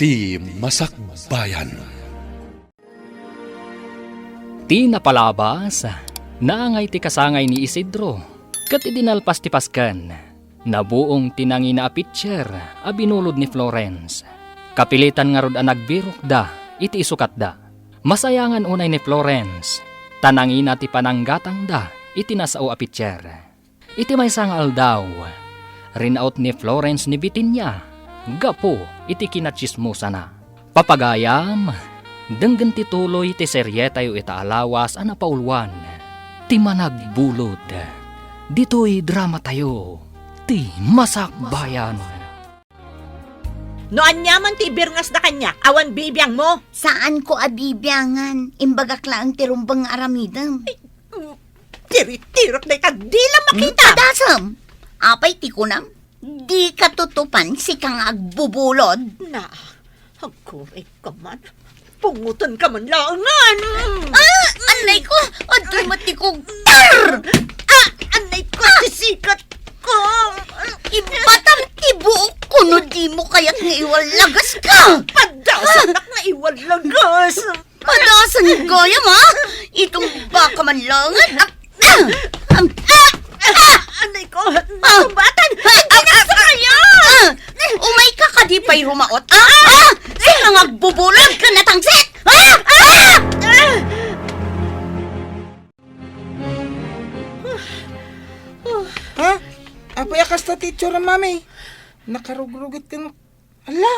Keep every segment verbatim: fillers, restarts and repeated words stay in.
Ti Masakbayan. Ti napalabas, naangay ti kasangay ni Isidro, ket idi nalpas ti pasken, nabuong ti nangina a pitcher a binulod ni Florence. Kapilitan ngarud a nagbirokda iti isukatda. Masayangan unay ni Florence, ta nangina ti pananggatangda iti nasao a pitcher. Iti maysa nga aldaw, rinaut ni Florence ni Bitinia gapu iti kinatsismosana. Papagayam, denggen ti tuloy ti serietayo ita a lawas a napauluan, Ti Managbulod. Ditoy dramatayo, Ti Masakbayan. No aniaman ti ibirngasda kaniak, awan bibiangmo? Saanko a bibiangan. Imbagak laeng ti rumbeng nga aramidem. Ay, tiritirok dayta, dila makita. Hmm, padasem. Apay ti kunam? Dika tutupan, sika nga agbubulod. Na, agkurayka man. Pungotenka man laengen. Ah! Anay ko! Adtoy met ti kugtar! Ah! Anay ko, ti sikat ko! Ibatam ti buok ko no dimo kayat nga iwallagaska! Padasanak nga iwallagas! Padasan gayam, ha? Itumbaka man laengen. Ah! Ah! Ah! Ah! Anay ko! Ah! Natumbatan! Ah! Ay, ah! Ah! Umayka kadi pay rumaot, ah! Ah! Sika nga agbubulod ken natangsit! Ah! Ah! Ah! Ha? Apay a kasta ti itsuram, Mami? Nakarugrugit ken, ala,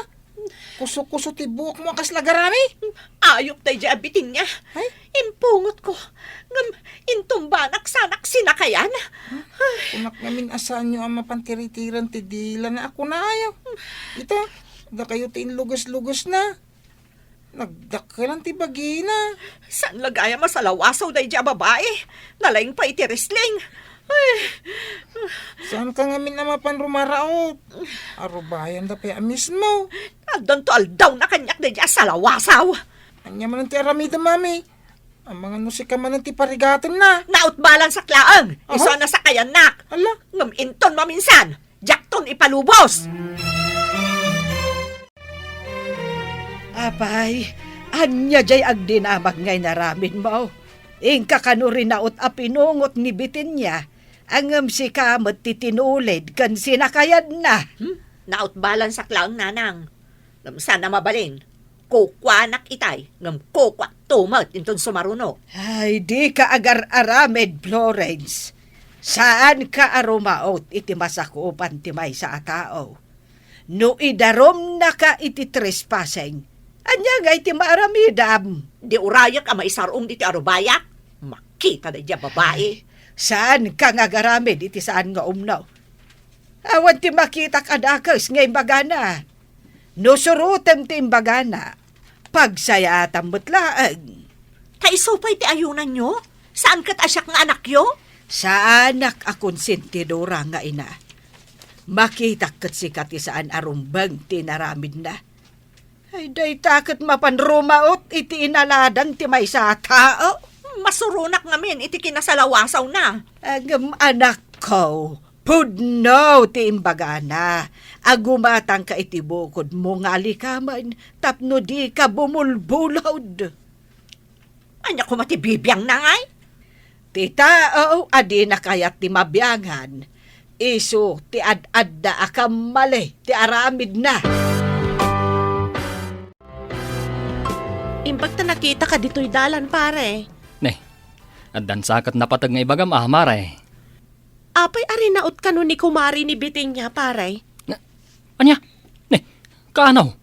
kuso-kuso ti buokmo a kasla garami? Ayok daydiay a Bitinia. Ay? Impungotko. Ngem intumbanak sanak sinakayan. Kunak ngamin a saanyo a mapan tiritiran ti dilana a kunayo. Ita, dakayo ti inluges-lugesna. Nagdakkelan ti bagina. Saan la gayam a salawasaw daydiay a babai? Nalaing pay iti wrestling. Ay. Saanka ngamin a mapan rumaraot? Arubayanda pay a mismo. Addanto aldawna kaniak daydiay a salawasaw. Ania manen ti aramidem, Mami? Amangan no sika manen ti parigatenna. Nautbalansak laeng. Aha. Isu a nasakayannak. Ala. Ngem inton maminsan, diakton ipalubos. Apay, ania diay agdinamag nga inaramidmo? Inka kano rinaut a pinungot ni Bitinia, ngem sika met ti tinulid ken sinakayanna. Hmm? Nautbalansak laeng, nanang. Ngem saan a mabalin. Kukuanak itay, ngem kukuakto met inton sumarunok. Ay, dika agar-aramid, Florence. Saanka a rumaot iti masakupan ti maysa a tao. No idarumnaka iti trespassing, ania ngay ti maaramidam? Di urayek a maisar-ong ditoy arubayak? Makita daydiay a babai. Ay, saanka nga agaramid iti saan nga umno. Awan ti makitak a dakes nga imbagana. No surotem ti imbagana, pagsayaatam met laeng. Ta isu pay ti ayunanyo? Saan ket a siak nga anakyo? Saanak a konsentidora nga ina. Makitak ket sika ti saan a rumbeng ti inaramidna. Ay, dayta ket mapan rumaot iti inaladan ti maysa a tao. Masuronak ngamin iti kinasalawasawna. Ngem, anakko, pudno ti imbagana a gumatangka iti bukodmo nga alikamen tapno dika bumulbulod. Ania koma ti bibiangna ngay? Ti tao a dina kayat ti mabiangan, isu ti ad-adda a kammali ti aramidna. Imbag ta nakitaka ditoy dalan, pare. Ne, addan sa ket napateg nga ibagam a, mare. Apay a rinaot kano ni kumare ni Bitinia, pare? Na, ania? Ne, kaano?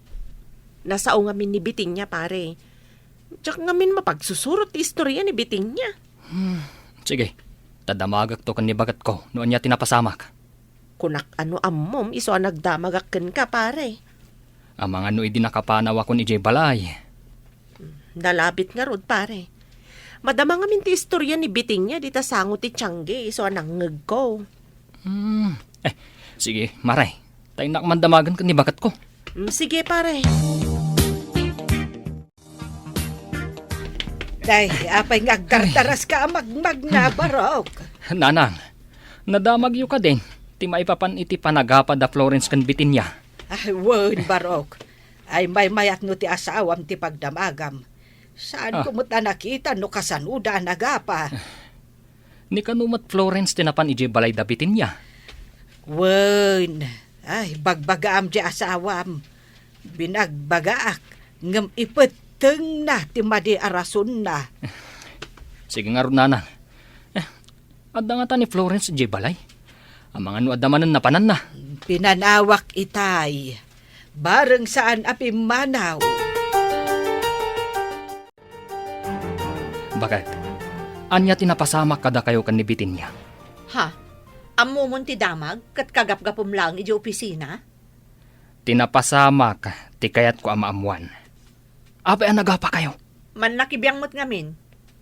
Nasao ngamin ni Bitinia, pare. Diak ngamin mapagsusurot ti istoria ni Bitinia. Hmm, sige. Ta damagakto ken ni baketko no ania ti napasamak. Kunak a no ammom isu a nagdamagak kenka, pare. Amangan no idi nakapanawakon idiay balay. Nalabit ngarud, pare. Madama ngamin ti istoria ni Bitinia dita sango ti tianggi isu a nangngegko. Hmm. Eh, sige, mare. Ta innak man damagen ken ni baketko. Mm, sige, pare. Day, apay nga agdardaras ka a magmagna, Barok? Nanang, nadamagyo kadin ti maipapan iti panagapa da Florence ken Bitinia. Ay, wen, Barok. Ay, maymayat no ti asawam ti pagdamagam. Saan Ah. ko met a nakita no kasanoda a nagapa. Ni kano met Florence ti napan idiay balay da Bitinia? Wen, ay, bagbagaam di asawam. Binagbagaak, ngem ipettengna ti madi a rasonna. Sige ngarud, nanang. Eh, adda ngata ni Florence idiay balay? Amangan no adda manen napananna. Pinanawak itay. Bareng saan a pimmanaw. Baket, ania ti napasamak kadakayo ken ni Bitinia? Ha? Ammomon ti damag ket kagapgapum laeng idiay opisina? Ti napasamak ti kayatko a maammoan. Apay a nagapakayo? Mannakibiang met ngamin.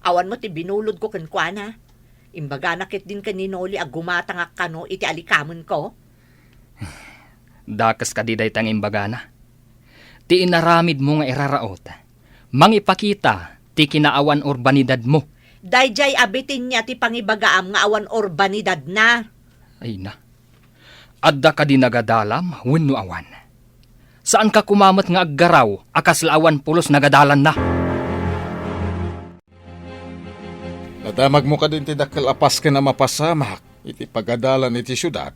Awan met ti binulodko kenkuana. Imbagana ketdin ken ni Noli a gumatangak kano iti alikamenko. Dakes kadi dayta nga imbagana? Ti inaramidmo nga iraraot, mangipakita ti kinaawan urbanidadmo. Daydiay a Bitinia ti pangibagaam nga awan urbanidadna. Ay na. Adda kadi nagadalam wenno awan? Saanka koma met nga aggaraw a kasla awan pulos nagadalanna? Nadamagmo kadi ti dakkel a pasken a mapasamak iti pagadalan iti siudad?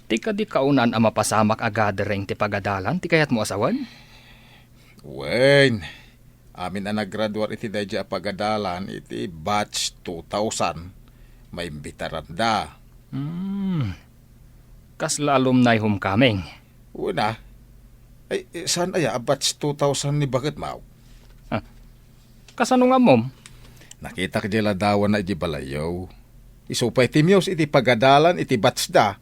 Ti kadi kaunaan a mapasamak a gathering ti pagadalan ti kayatmo a sawen? Wen, amin a naggraduar iti daydiay a pagadalan iti batch two thousand, maimbitaranda. Hmm. Kasla alumni homecoming? Wen a. Ay, eh, saan aya a batch two thousand ni baketmo? Ah, kasano nga ammom? Nakitak di ladawanna iti balayyo. Isu pay ti Muse iti pagadalan iti batch da.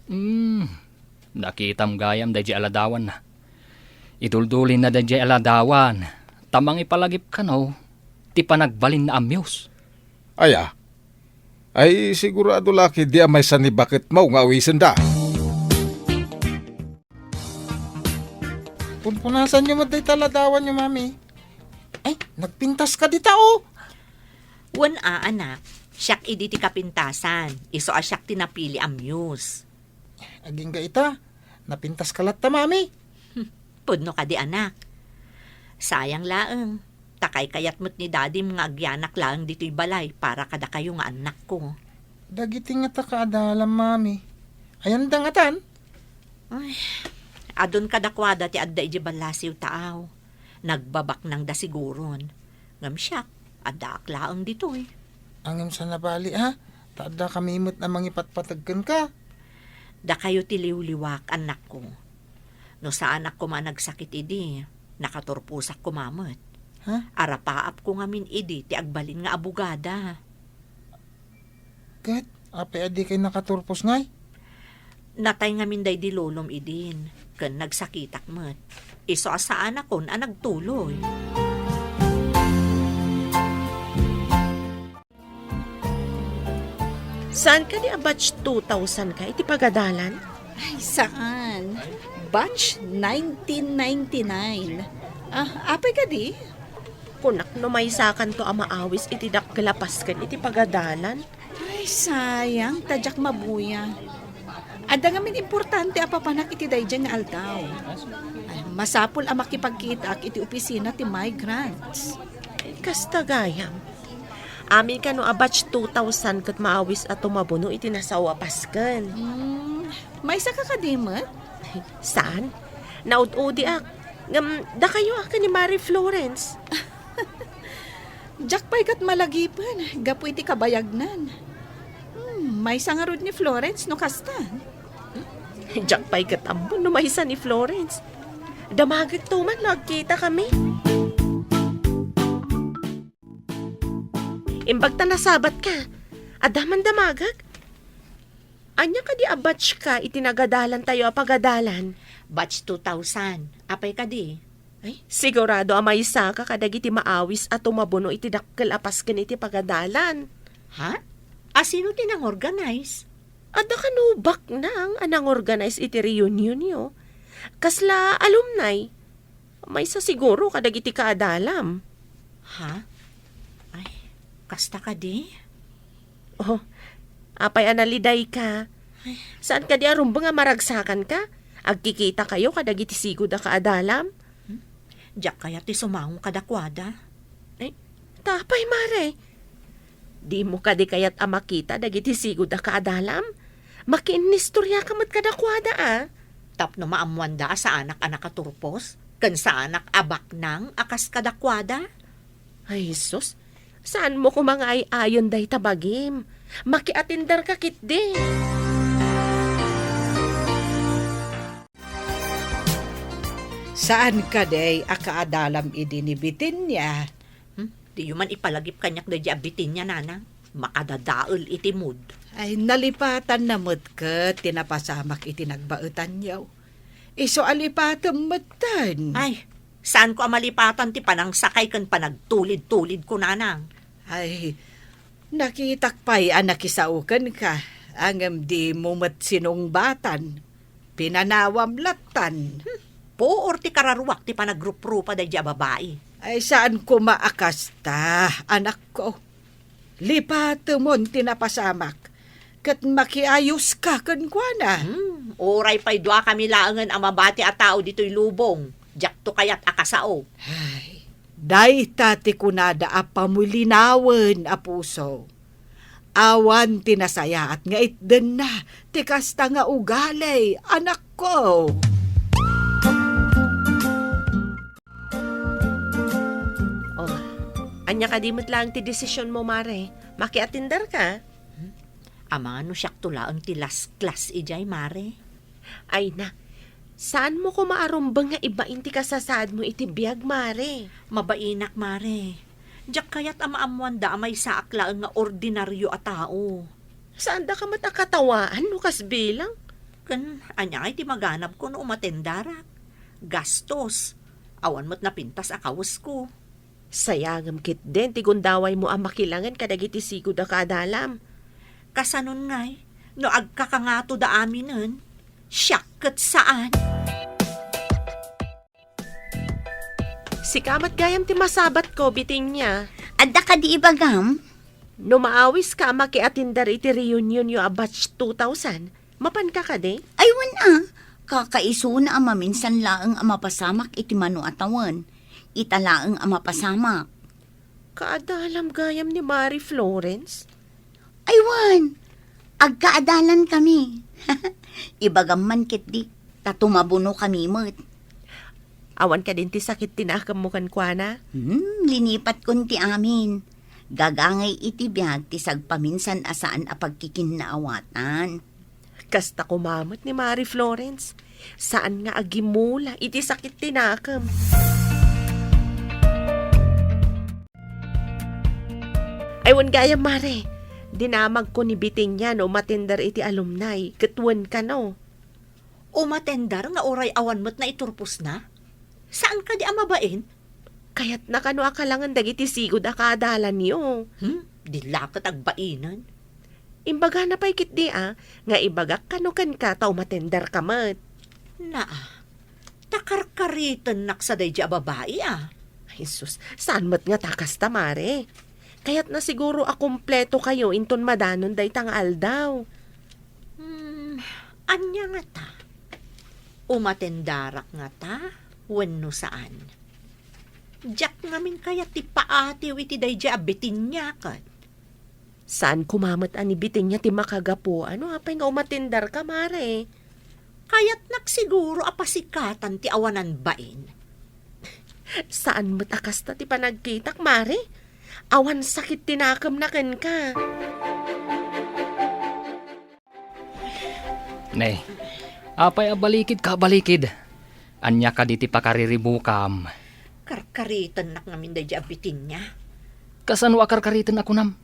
Hmm, nakitam gayam daydiay a ladawanna. Iduldulinna daydiay a ladawan, ta mangipalagip kano ti panagbalinna a Muse. Aya? Ay, sigurado la ketdi a maysa ni baketmo nga awisenda. Punpunasanyo met dayta ladawanyo, Mami. Ay, nagpintas ka dita, oh! Wen a, anak. Siak idi ti kapintasan. Isu a siak ti napili a Muse. Agingga ita, napintas ka latta, Mami. Pudno kadi, anak. Sayang laeng. Ta kaykayat met ni Dadim nga agyanak laeng ditoy balay para kadakayo nga annakko. Dagiti ngata kaadalam, Mami. Ayanda ngatan? Ay, adun kadakuada ti adda idiay ballasiw taaw. Nagbabaknangda siguron. Ngem siak, addaak laeng ditoy. Ngem saan a bali, ha? Ta addakami met a mangipatpateg kenka. Dakayo ti liwliwak, annakko. No saanak koma nagsakit idi, nakaturposak koma met. Ha? Arapaapko ngamin idi ti agbalin nga abogada. Ket, apay a dikay nakaturpos ngay? Natay ngamin daydi lolom idin, ken nagsakitak met. Isu a saanakon a nagtuloy. Saan kadi a batch two thousand ka iti pagadalan? Ay, saan. Batch nineteen ninety-nine. Ah, apay kadi? Kunak no maysakanto a maawis iti dakkel a pasken iti pagadalan. Ay, sayang, ta diak mabuya. Adda ngamin importante a papanak iti daydiay nga aldaw. Ay, masapul a makipagkitaak iti opisina ti migrants. Kasta gayam. Amin kano a batch two thousand ket maawis a tumabuno iti nasao a pasken. Hmm, maysaka kadi met? Saan? Naud-udiak. Ngem, dakayo a ken ni Mari Florence. Diak pay ket malagipen, gapu iti kabayagnan. Hmm, maysa ngarud ni Florence no kasta. Diak pay ket ammo no maysa ni Florence. Damagekto man no agkitakami. Imbag ta nasabat ka. Adda man damagek? Ania kadi a batch ka iti nagadalantayo a pagadalan? Batch two thousand. Apay kadi? Ay, sigurado a maysaka kadagiti maawis a tumabuno iti dakkel a pasken iti pagadalan. Ha? A sino ti nangorganize? Adda kano baknang a nangorganize iti reunionyo. Kasla alumni. Maysa siguro kadagiti kaadalam. Ha? Ay, kasta kadi? Oh, apay a nalidayka? Ay. Saan kadi a rumbeng a maragsakanka? Agkikitakayo kadagiti sigud a kaadalam? Diak kayat ti sumango kadakuada. Ay, ta apay, Mare? Dimo kadi kayat a makita dagiti sigud a kaadalam? Makiinnistoriaka met kadakuada, a. Tapno maammoanda a saanak a nakaturpos, ken saanak a baknang a kas kadakuada. Ay, Jesus, saanmo koma nga ay-ayon dayta bagim? Makiatenderka ketdi. Saan kadi a kaadalam idi ni Bitenia? Hmm? Diyo man ipalagip kaniak daydi a Bitenia, nanang. Makadadael iti mood. Ay, nalipatanna met ket ti napasamak iti nagbaetanyo. Isu a lipatem metten. Ay, saanko a malipatan ti panangsakay ken panagtulid-tulidko, nanang. Ay, nakitak pay a nakisao kenka, ngem dimo met sinungbatan. Pinanawam lattan. Hmm, puor ti kararuak ti panagruprupa daydi a babai. Ay, saan koma a kasta, anakko. Lipatemon ti napasamak, ket makiayoska kenkuana. Hmm, uray pay duakami laengen a mabati a tao ditoy lubong, diakto kayat a kasao. Ay, dayta ti kunada a pamulinawen a puso. Awan ti nasayaat nga itdenna ti kasta nga ugali, anakko. Oh, ania kadi met laeng ti desisionmo, Mare? Makiatenderka? Hmm? Amangan no siakto laeng ti last class idiay, Mare. Ay na, saanmo koma a rumbeng nga ibain ti kasasaadmo iti biag, Mare? Mabainak, Mare. Diak kayat a maammoanda a maysaak laeng nga ordinario a tao. Saandaka met a katawaan no kas bilang? Ken ania ngay ti maganabko no umatendarak? Gastos. Awan met napintas a kawesko. Sayangem ketdin ti gundawaymo a makilangen kadagiti sigud a kaadalam. Kasanon ngay, no agkakangato da aminen, siak ket saan. Sika met gayam ti masabatko, Bitenia. Adda kadi ibagam? No maawiska a makiatender iti reunionyo a batch two thousand, mapanka kadi? Ay, wen a. Kakaisuna a maminsan laeng a mapasamak iti mano a tawen. Ita laeng a mapasamak. Kaadalam gayam ni Mari Florence? Ay, wen. Agkaadalankami. Ibagam man ketdi, ta tumabuno kami met. Awan kadin ti sakit ti nakemmo kenkuana? Hmm, linipatkon ti amin. Gagangay iti biag ti sagpaminsan a saan a pagkikinnaawatan. Kasta koma met ni Mari Florence. Saan nga agimula iti sakit ti nakem. Ay, wen gayam, Mare. Dinamagko ni Bitenia no umatender iti alumni, ket wen kano. Umatender nga uray awan met naiturposna? Saan kadi a mabain? Kayatna kano a kalangen dagiti sigud a kaadalanyo. Hmm? Di la ket agbainen. Imbagana pay ketdi a, nga ibagak kano kenka ta umatenderka met. Naa, ta karkaritennak sa daydi a babai a. Ay, sus, saan met nga ta kasta, Mare? Kayatna siguro a kumpleto kayo inton madanon dayta nga aldaw. Hmm, ania ngata? Umatendarak ngata wenno saan? Diak ngamin kayat ti paatiw iti daydi a Bitenia ket. Saan koma met a ni Bitenia ti makagapuan no apay nga umatenderka, Mare? Kayatnak siguro a pasikatan ti awanan bain. Saan met a kasta ti panagkitak, Mare? Awan sakit ti nakemna kenka. Ne, apay a balikidka a balikid? Ania kadi ti pakariribukam? Karkaritennak ngamin daydi a Bitenia. Kasano a karkariten a kunam?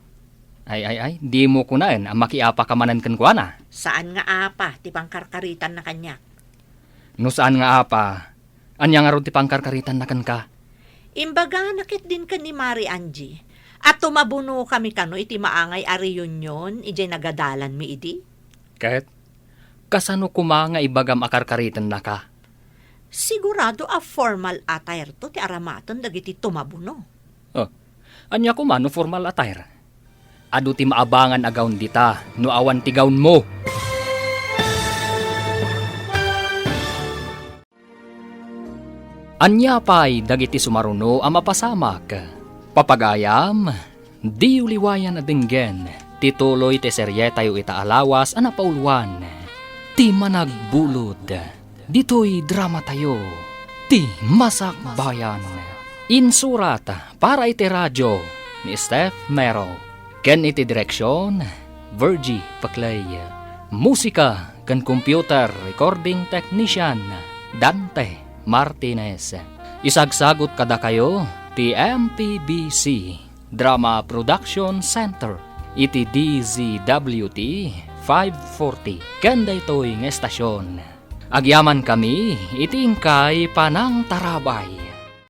Ay, ay, ay, dimo kunaen a makiapaka manen kenkuana. Saan nga apa ti pankarkaritanna kaniak? No saan nga apa, ania ngarud ti pankarkaritanna kenka? Imbagana ketdin ken ni Mari Angie a tumabunokami kano iti maangay a reunion idiay nagadalanmi idi. Ket kasano koma nga ibagam a karkaritennaka? Sigurado a formal attire to ti aramaten dagiti tumabuno. Oh, ania koma no formal attire? Adu ti maabangan a gown dita no awan ti gownmo. Ania pay dagiti sumaruno a mapasamak? Papagayam, diyo liwayan a denggen ti tuloy ti serietayo ita a lawas a napauluan, Ti Managbulod. Ditoy dramatayo, Ti Masakbayan. Insurat para iti radio ni Steph Mero. Ken iti direksion, Virgie Paclay. Musika ken computer recording technician, Dante Martinez. Isagsagut kadakayo ti M P B C Drama Production Center iti D Z W T five forty ken daytoy nga estasion. Agyamankami iti inkay panangtarabay.